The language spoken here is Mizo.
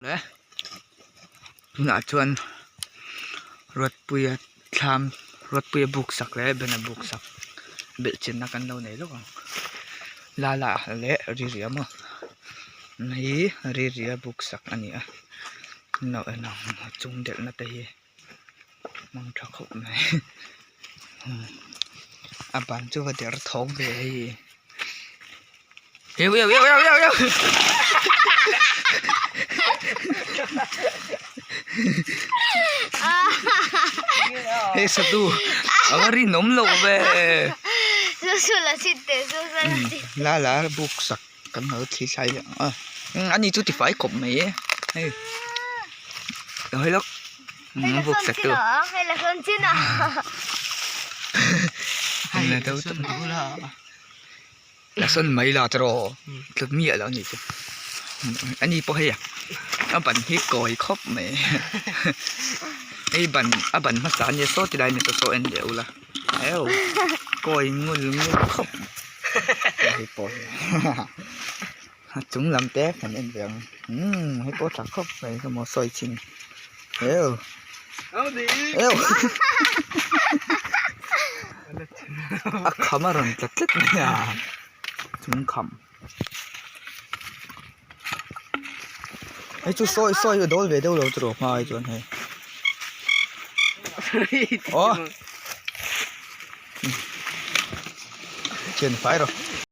Le tunah chuan Ruatpuia thlam Ruatpuia buk sak leh Bena buk sak belh chenna kan lo nei lawk ang Lala leh Riria maw hei Riria buk sak a ni a an lo en ang a chung delhna te hi hmang tha khawp mai a ban chu va der thawng ve hei. Eu eu eu eu eu eu Hei satu a va rinawm loh ve la la buk sak kan lo thli thlai leh ang a ani chu tifai khawp mai e hei hawi lawk buk satu La sawn mai la tawh tlut miah lo a nih chu ani pawh hei a ban hi kawi khawp mai hei ban a ban hmasa ania saw ti lai ni saw en leh ula eu kawi ngul ngul khawp hei pawh hi a chung lam te kan en ve ang umm hei pawh tha khawp mai ka maw sawi thin eu eu. A kham a rawn tla tlat mai a chung kham hei chu sawi sawi a dawl ve deuh lo chu rawh hma ai chuan hei aw thian fai rawh.